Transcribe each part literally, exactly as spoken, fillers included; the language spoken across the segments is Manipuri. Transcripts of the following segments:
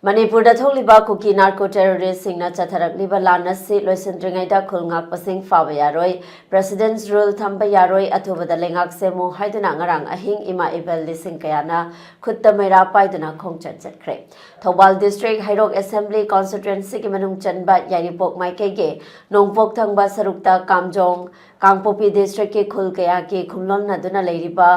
ꯃꯅꯤꯄꯨꯔꯗ ꯊꯣꯛꯂꯤꯕ ꯀꯨꯀꯤ ꯅꯥꯔꯀꯣ ꯇꯦꯔꯣꯔꯤꯁꯁꯤꯡꯅ ꯆꯠꯊꯔꯛꯂꯤꯕ ꯂꯥꯟ ꯑꯁꯤ ꯂꯣꯏꯁꯤꯟꯗ꯭ꯔꯤꯉꯩꯗ ꯈꯨꯜ ꯉꯥꯛꯄꯁꯤꯡ ꯐꯥꯕ ꯌꯥꯔꯣꯏ, President's Rule ꯊꯝꯕ ꯌꯥꯔꯣꯏ, ꯑꯊꯨꯕꯗ ꯂꯩꯉꯥꯛ ꯁꯦꯝꯃꯨ ꯍꯥꯏꯗꯨꯅ ꯉꯔꯥꯡ ꯑꯍꯤꯡ ꯏꯃꯥ ꯏꯕꯦꯜ ꯂꯤꯁꯤꯡ ꯀꯌꯥꯅ ꯈꯨꯠꯇ ꯃꯩꯔꯥ ꯄꯥꯏꯗꯨꯅ ꯈꯣꯡꯆꯠ ꯆꯠꯈ꯭ꯔꯦ꯫ ꯊꯧꯕꯥꯜ District ꯍꯩꯔꯣꯛ Assembly Constituencyꯒꯤ ꯃꯅꯨꯡ ꯆꯟꯕ ꯌꯥꯏꯔꯤꯄꯣꯛ ꯃꯥꯏꯀꯩꯒꯤ ꯅꯣꯡꯄꯣꯛ ꯊꯪꯕ ꯁꯔꯨꯛꯇ ꯀꯥꯝꯖꯣꯡ, ꯀꯥꯡꯄꯣꯛꯄꯤ Districtꯀꯤ ꯈꯨꯜ ꯀꯌꯥꯒꯤ ꯈꯨꯝꯂꯣꯟꯅꯗꯨꯅ ꯂꯩꯔꯤꯕ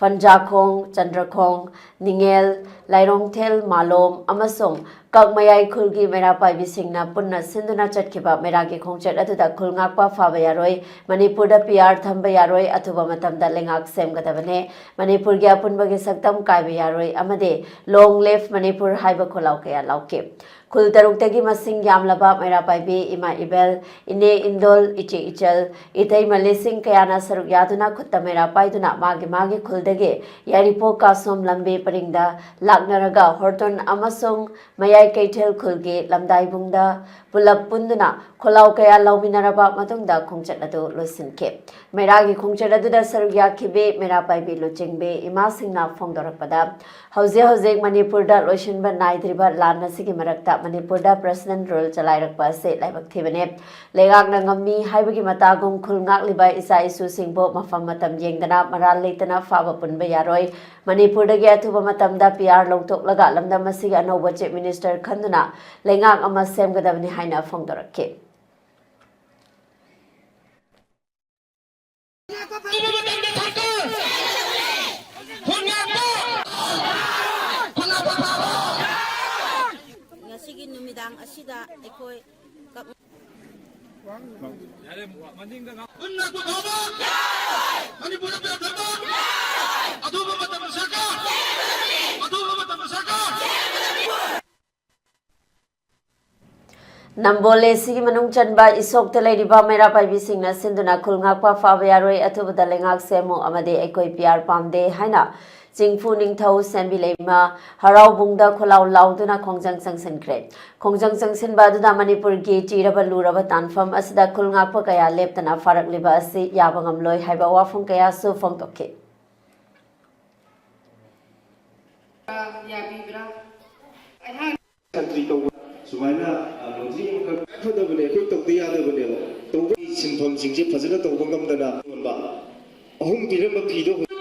ꯐꯟꯖꯥꯈꯣꯡ, ꯆꯟꯗ꯭ꯔꯈꯣꯡ, ꯅꯤꯡꯉꯦꯜ, ꯂꯥꯏꯔꯣꯡꯊꯦꯜ, ꯃꯥꯂꯣꯝ ꯑꯃꯁꯨꯡ ꯀꯛꯃꯌꯥꯏ ꯈꯨꯜꯒꯤ ꯃꯩꯔꯥ ꯄꯥꯏꯕꯤꯁꯤꯡꯅ ꯄꯨꯟꯅ ꯁꯤꯟꯗꯨꯅ ꯆꯠꯈꯤꯕ ꯃꯩꯔꯥꯒꯤ ꯈꯣꯡꯆꯠ ꯑꯗꯨꯗ ꯈꯨꯜ ꯉꯥꯛꯄ ꯐꯥꯕ ꯌꯥꯔꯣꯏ, ꯃꯅꯤꯄꯨꯔꯗ P R ꯊꯝꯕ ꯌꯥꯔꯣꯏ, ꯑꯊꯨꯕ ꯃꯇꯝꯗ ꯂꯩꯉꯥꯛ ꯁꯦꯝꯒꯗꯕꯅꯦ, ꯃꯅꯤꯄꯨꯔꯒꯤ ꯑꯄꯨꯟꯕꯒꯤ ꯁꯛꯇꯝ ꯀꯥꯏꯕ ꯌꯥꯔꯣꯏ ꯑꯃꯗꯤ Long Live Manipur ꯍꯥꯏꯕ ꯈꯣꯜꯂꯥꯎ ꯀꯌꯥ ꯂꯥꯎꯈꯤ꯫ ꯈꯨꯜ ꯇꯔꯨꯛꯇꯒꯤ ꯃꯁꯤꯡ ꯌꯥꯝꯂꯕ ꯃꯩꯔꯥ ꯄꯥꯏꯕꯤ ꯏꯃꯥ ꯏꯕꯦꯜ, ꯏꯅꯦ ꯏꯟꯗꯣꯜ, ꯏꯆꯦ ꯏꯆꯜ, ꯏꯇꯩꯃ ꯂꯤꯁꯤꯡ ꯀꯌꯥꯅ ꯁꯔꯨꯛ ꯌꯥꯗꯨꯅ ꯈꯨꯠꯇ ꯃꯩꯔꯥ ꯄꯥꯏꯗꯨꯅ ꯃꯥꯒꯤ ꯃꯥꯒꯤ ꯈꯨꯜꯗꯒꯤ ꯌꯥꯏꯔꯤꯄꯣꯛ ꯀꯥꯁꯣꯝ ꯂꯝꯕꯤ ꯄꯔꯤꯡꯗ ꯂꯥꯛꯅꯔꯒ ꯍꯣꯔꯇꯣꯟ ꯑꯃꯁꯨꯡ ꯃꯌꯥꯏ ꯀꯩꯊꯦꯜ ꯈꯨꯜꯒꯤ ꯂꯝꯗꯥꯏꯕꯨꯡꯗ ꯄꯨꯂꯞ ꯄꯨꯟꯗꯨꯅ ꯈꯣꯜꯂꯥꯎ ꯀꯌꯥ ꯂꯥꯎꯃꯤꯟꯅꯔꯕ ꯃꯇꯨꯡꯗ ꯈꯣꯡꯆꯠ ꯑꯗꯨ ꯂꯣꯏꯁꯤꯟꯈꯤ꯫ ꯃꯩꯔꯥꯒꯤ ꯈꯣꯡꯆꯠ ꯑꯗꯨꯗ ꯁꯔꯨꯛ ꯌꯥꯈꯤꯕꯤ ꯃꯩꯔꯥ ꯄꯥꯏꯕꯤ ꯂꯨꯆꯤꯡꯕꯤ ꯏꯃꯥꯁꯤꯡꯅ ꯐꯣꯡꯗꯣꯔꯛꯄꯗ, ꯍꯧꯖꯤꯛ ꯍꯧꯖꯤꯛ ꯃꯅꯤꯄꯨꯔꯗ ꯂꯣꯏꯁꯤꯟꯕ ꯅꯥꯏꯗ꯭ꯔꯤꯕ ꯂꯥꯟ ꯑꯁꯤꯒꯤ ꯃꯔꯛꯇ ꯃꯅꯤꯄꯨꯔꯗ President's Rule ꯆꯂꯥꯏꯔꯛꯄ ꯑꯁꯤ ꯂꯥꯏꯕꯛ ꯊꯤꯕꯅꯤ꯫ ꯂꯩꯉꯥꯛꯅ ꯉꯝꯃꯤ ꯍꯥꯏꯕꯒꯤ ꯃꯇꯥꯒꯨꯝ ꯈꯨꯜ ꯉꯥꯛꯂꯤꯕ ꯏꯆꯥ ꯏꯁꯨꯁꯤꯡꯕꯨ ꯃꯐꯝ ꯃꯇꯝ ꯌꯦꯡꯗꯅ ꯃꯔꯥꯜ ꯂꯩꯇꯅ ꯐꯥꯕ ꯄꯨꯟꯕ ꯌꯥꯔꯣꯏ꯫ ꯃꯅꯤꯄꯨꯔꯗꯒꯤ ꯑꯊꯨꯕ ꯃꯇꯝꯗ P R ꯂꯧꯊꯣꯛꯂꯒ ꯂꯝꯗꯝ ꯑꯁꯤꯒꯤ ꯑꯅꯧꯕ Chief Minister ꯈꯟꯗꯨꯅ ꯂꯩꯉꯥꯛ ꯑꯃ ꯁꯦꯝꯒꯗꯕꯅꯤ ꯍꯥꯏꯅ ꯐꯣꯡꯗꯣꯔꯛꯈꯤ꯫ ꯉꯁꯤꯒꯤ ꯅꯨꯃꯤꯗꯥꯡ ꯑꯁꯤꯗ ꯑꯩꯈꯣꯏ ꯀꯛ- ꯅꯝꯕꯣꯜ A Cꯒꯤ ꯃꯅꯨꯡ ꯆꯟꯕ ꯏꯁꯣꯛꯇ ꯂꯩꯔꯤꯕ ꯃꯩꯔꯥ ꯄꯥꯏꯕꯤꯁꯤꯡꯅ ꯁꯤꯟꯗꯨꯅ ꯈꯨꯜ ꯉꯥꯛꯄ ꯐꯥꯕ ꯌꯥꯔꯣꯏ, ꯑꯊꯨꯕꯗ ꯂꯩꯉꯥꯛ ꯁꯦꯝꯃꯨ ꯑꯃꯗꯤ ꯑꯩꯈꯣꯏ P R ꯄꯥꯝꯗꯦ ꯍꯥꯏꯅ ꯆꯤꯡꯐꯨ ꯅꯤꯡꯊꯧ ꯁꯦꯝꯕꯤ ꯂꯩꯃ ꯍꯔꯥꯎꯕꯨꯡꯗ ꯈꯣꯜꯂꯥꯎ ꯂꯥꯎꯗꯨꯅ ꯈꯣꯡꯖꯪ ꯆꯪꯁꯤꯟꯈ꯭ꯔꯦ꯫ ꯈꯣꯡꯖꯪ ꯆꯪꯁꯤꯟꯕ ꯑꯗꯨꯗ ꯃꯅꯤꯄꯨꯔꯒꯤ ꯆꯤꯔꯕ ꯂꯨꯔꯕ ꯇꯥꯟꯐꯝ ꯑꯁꯤꯗ ꯈꯨꯜ ꯉꯥꯛꯄ ꯀꯌꯥ ꯂꯦꯞꯇꯅ ꯐꯥꯔꯛꯂꯤꯕ ꯑꯁꯤ ꯌꯥꯕ ꯉꯝꯂꯣꯏ ꯍꯥꯏꯕ ꯋꯥꯐꯝ ꯀꯌꯥꯁꯨ ꯐꯣꯡꯗꯣꯛꯈꯤ꯫ ꯌꯥꯕꯤꯕ꯭ꯔꯥ? ꯑꯩꯍꯥꯛ ꯁꯨꯃꯥꯏꯅ ꯂꯣꯇ꯭ꯔꯤ ꯑꯃꯈꯛ ꯐꯗꯕꯅꯦ, ꯑꯩꯈꯣꯏ ꯇꯧꯗ ꯌꯥꯗꯕꯅꯦꯕ꯫ ꯇꯧꯕ ꯁꯤꯟꯐꯝꯁꯤꯡꯁꯦ ꯐꯖꯅ ꯇꯧꯕ ꯉꯝꯗꯅ ꯌꯣꯟꯕ꯫ ꯑꯍꯨꯝ ꯄꯤꯔꯝꯕ ꯐꯤꯗꯣ ꯍꯧꯖꯤꯛ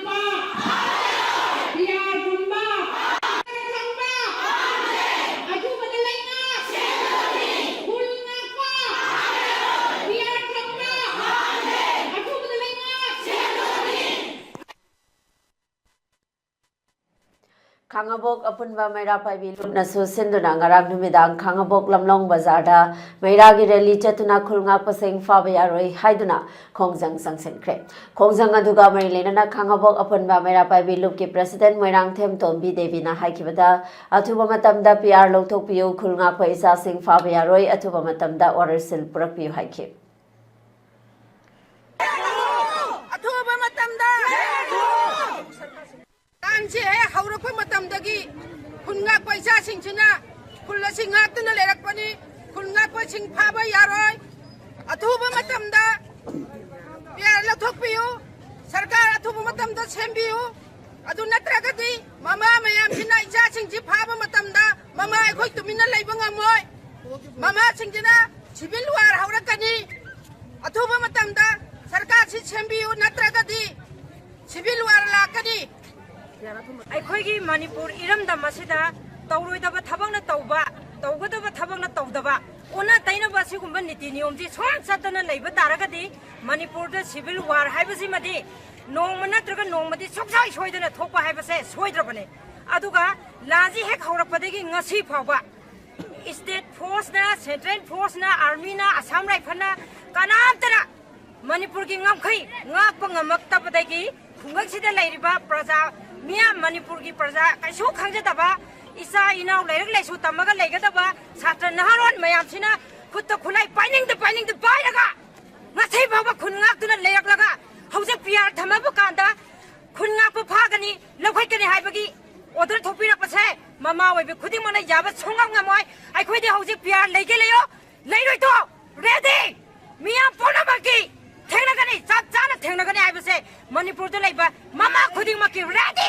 ꯈꯥꯉꯕꯣꯛ ꯑꯄꯨꯟꯕ ꯃꯩꯔꯥ ꯄꯥꯏꯕꯤ ꯂꯨꯞꯅꯁꯨ ꯁꯤꯟꯗꯨꯅ ꯉꯔꯥꯡ ꯅꯨꯃꯤꯗꯥꯡ ꯈꯥꯉꯕꯣꯛ ꯂꯝꯂꯣꯡ ꯕꯖꯥꯔꯗ ꯃꯩꯔꯥꯒꯤ ꯔꯦꯂꯤ ꯆꯠꯇꯨꯅ ꯈꯨꯜ ꯉꯥꯛꯄꯁꯤꯡ ꯐꯥꯕ ꯌꯥꯔꯣꯏ ꯍꯥꯏꯗꯨꯅ ꯈꯣꯡꯖꯪ ꯆꯪꯁꯤꯟꯈ꯭ꯔꯦ꯫ ꯈꯣꯡꯖꯪ ꯑꯗꯨꯒ ꯃꯔꯤ ꯂꯩꯅꯅ ꯈꯥꯉꯕꯣꯛ ꯑꯄꯨꯟꯕ ꯃꯩꯔꯥ ꯄꯥꯏꯕꯤ ꯂꯨꯞꯀꯤ ꯄ꯭ꯔꯁꯤꯗꯦꯟ ꯃꯣꯏꯔꯥꯡꯊꯦꯝ ꯇꯣꯝꯕꯤ ꯗꯦꯕꯤꯅ ꯍꯥꯏꯈꯤꯕꯗ, ꯑꯊꯨꯕ ꯃꯇꯝꯗ ꯄꯤ ꯑꯥꯔ ꯂꯧꯊꯣꯛꯄꯤꯌꯨ, ꯈꯨꯜ ꯉꯥꯛꯄ ꯏꯆꯥꯁꯤꯡ ꯐꯥꯕ ꯌꯥꯔꯣꯏ, ꯑꯊꯨꯕ ꯃꯇꯝꯗ ꯑꯣꯔꯗꯔ ꯁꯤꯜ ꯄꯨꯔꯛꯄꯤꯌꯨ ꯍꯥꯏꯈꯤ꯫ ꯑꯊꯨꯕ ꯃꯇꯝꯗ ꯂꯥꯟꯁꯦ ꯍꯦꯛ ꯍꯧꯔꯛꯄ ꯃꯇꯝꯗꯒꯤ ꯈꯨꯟ ꯉꯥꯛꯄ ꯏꯆꯥꯁꯤꯡꯁꯤꯅ ꯈꯨꯜ ꯑꯁꯤ ꯉꯥꯛꯇꯨꯅ ꯂꯩꯔꯛꯄꯅꯤ꯫ ꯈꯨꯟ ꯉꯥꯛꯄꯁꯤꯡ ꯐꯥꯕ ꯌꯥꯔꯣꯏ꯫ ꯑꯊꯨꯕ ꯃꯇꯝꯗ ꯄꯤ ꯑꯥꯔ ꯂꯧꯊꯣꯛꯄꯤꯌꯨ꯫ ꯁꯔꯀꯥꯔ ꯑꯊꯨꯕ ꯃꯇꯝꯗ ꯁꯦꯝꯕꯤꯌꯨ꯫ ꯑꯗꯨ ꯅꯠꯇ꯭ꯔꯒꯗꯤ ꯃꯃꯥ ꯃꯌꯥꯝꯁꯤꯅ ꯏꯆꯥꯁꯤꯡꯁꯤ ꯐꯥꯕ ꯃꯇꯝꯗ ꯃꯃꯥ ꯑꯩꯈꯣꯏ ꯇꯨꯃꯤꯟꯅ ꯂꯩꯕ ꯉꯝꯃꯣꯏ꯫ ꯃꯃꯥꯁꯤꯡꯁꯤꯅ ꯁꯤꯚꯤꯜ ꯋꯥꯔ ꯍꯧꯔꯛꯀꯅꯤ꯫ ꯑꯊꯨꯕ ꯃꯇꯝꯗ ꯁꯔꯀꯥꯔꯁꯤ ꯁꯦꯝꯕꯤꯌꯨ, ꯅꯠꯇ꯭ꯔꯒꯗꯤ ꯁꯤꯚꯤꯜ ꯋꯥꯔ ꯂꯥꯛꯀꯅꯤ꯫ ꯑꯩꯈꯣꯏꯒꯤ ꯃꯅꯤꯄꯨꯔ ꯏꯔꯝꯗꯝ ꯑꯁꯤꯗ ꯇꯧꯔꯣꯏꯗꯕ ꯊꯕꯛꯅ ꯇꯧꯕ, ꯇꯧꯒꯗꯕ ꯊꯕꯛꯅ ꯇꯧꯗꯕ, ꯑꯣꯟꯅ ꯇꯩꯅꯕ ꯑꯁꯤꯒꯨꯝꯕ ꯅꯤꯇꯤ ꯅꯤꯌꯣꯝꯁꯤ ꯁꯨꯡꯆꯠ ꯆꯠꯇꯅ ꯂꯩꯕ ꯇꯥꯔꯒꯗꯤ ꯃꯅꯤꯄꯨꯔꯗ ꯁꯤꯚꯤꯜ ꯋꯥꯔ ꯍꯥꯏꯕꯁꯤꯃꯗꯤ ꯅꯣꯡꯃ ꯅꯠꯇ꯭ꯔꯒ ꯅꯣꯡꯃꯗꯤ ꯁꯨꯡꯁꯣꯏ ꯁꯣꯏꯗꯅ ꯊꯣꯛꯄ ꯍꯥꯏꯕꯁꯦ ꯁꯣꯏꯗ꯭ꯔꯕꯅꯤ꯫ ꯑꯗꯨꯒ ꯂꯥꯟꯁꯤ ꯍꯦꯛ ꯍꯧꯔꯛꯄꯗꯒꯤ ꯉꯁꯤ ꯐꯥꯎꯕ ꯁ꯭ꯇꯦꯠ ꯐꯣꯔꯁꯅ, ꯁꯦꯟꯇ꯭ꯔꯦꯜ ꯐꯣꯔꯁꯅ, ꯑꯥꯔꯃꯤꯅ, ꯑꯁꯥꯝ ꯔꯥꯏꯐꯜꯅ ꯀꯅꯥꯝꯇꯅ ꯃꯅꯤꯄꯨꯔꯒꯤ ꯉꯝꯈꯩ ꯉꯥꯛꯄ ꯉꯝꯃꯛꯇꯕꯗꯒꯤ ꯈꯨꯡꯒꯪꯁꯤꯗ ꯂꯩꯔꯤꯕ ꯄ꯭ꯔꯖꯥ ꯃꯤꯌꯥꯝ, ꯃꯅꯤꯄꯨꯔꯒꯤ ꯄ꯭ꯔꯖꯥ ꯀꯩꯁꯨ ꯈꯪꯖꯗꯕ ꯏꯆꯥ ꯏꯅꯥꯎ ꯂꯥꯏꯔꯤꯛ ꯂꯥꯏꯁꯨ ꯇꯝꯃꯒ ꯂꯩꯒꯗꯕ ꯁꯥꯇ꯭ꯔ ꯅꯍꯥꯔꯣꯜ ꯃꯌꯥꯝꯁꯤꯅ ꯈꯨꯠꯇ ꯈꯨꯠꯂꯥꯏ ꯄꯥꯏꯅꯤꯡꯗ ꯄꯥꯏꯅꯤꯡꯗ ꯄꯥꯏꯔꯒ ꯉꯁꯤ ꯐꯥꯎꯕ ꯈꯨꯟ ꯉꯥꯛꯇꯨꯅ ꯂꯩꯔꯛꯂꯒ ꯍꯧꯖꯤꯛ ꯄꯤ ꯑꯥꯔ ꯊꯝꯃꯕ ꯀꯥꯟꯗ ꯈꯨꯟ ꯉꯥꯛꯄ ꯐꯥꯒꯅꯤ, ꯂꯧꯈꯠꯀꯅꯤ ꯍꯥꯏꯕꯒꯤ ꯑꯣꯔꯗꯔ ꯊꯣꯛꯄꯤꯔꯛꯄꯁꯦ ꯃꯃꯥ ꯑꯣꯏꯕ ꯈꯨꯗꯤꯡꯃꯛꯅ ꯌꯥꯕ ꯁꯨꯡꯉꯝ ꯉꯝꯃꯣꯏ꯫ ꯑꯩꯈꯣꯏꯗꯤ ꯍꯧꯖꯤꯛ ꯄꯤ ꯑꯥꯔ ꯂꯩꯒꯦ ꯂꯩꯌꯣ, ꯂꯩꯔꯣꯏꯗꯣ ꯔꯦꯗꯤ꯫ ꯃꯤꯌꯥꯝ ꯄꯨꯝꯅꯃꯛꯀꯤ ꯊꯦꯡꯅꯒꯅꯤ, ꯆꯞ ꯆꯥꯅ ꯊꯦꯡꯅꯒꯅꯤ ꯍꯥꯏꯕꯁꯦ ꯃꯅꯤꯄꯨꯔꯗ ꯂꯩꯕ ꯃꯃꯥ ꯈꯨꯗꯤꯡꯃꯛꯀꯤ ꯔꯦꯗꯤ꯫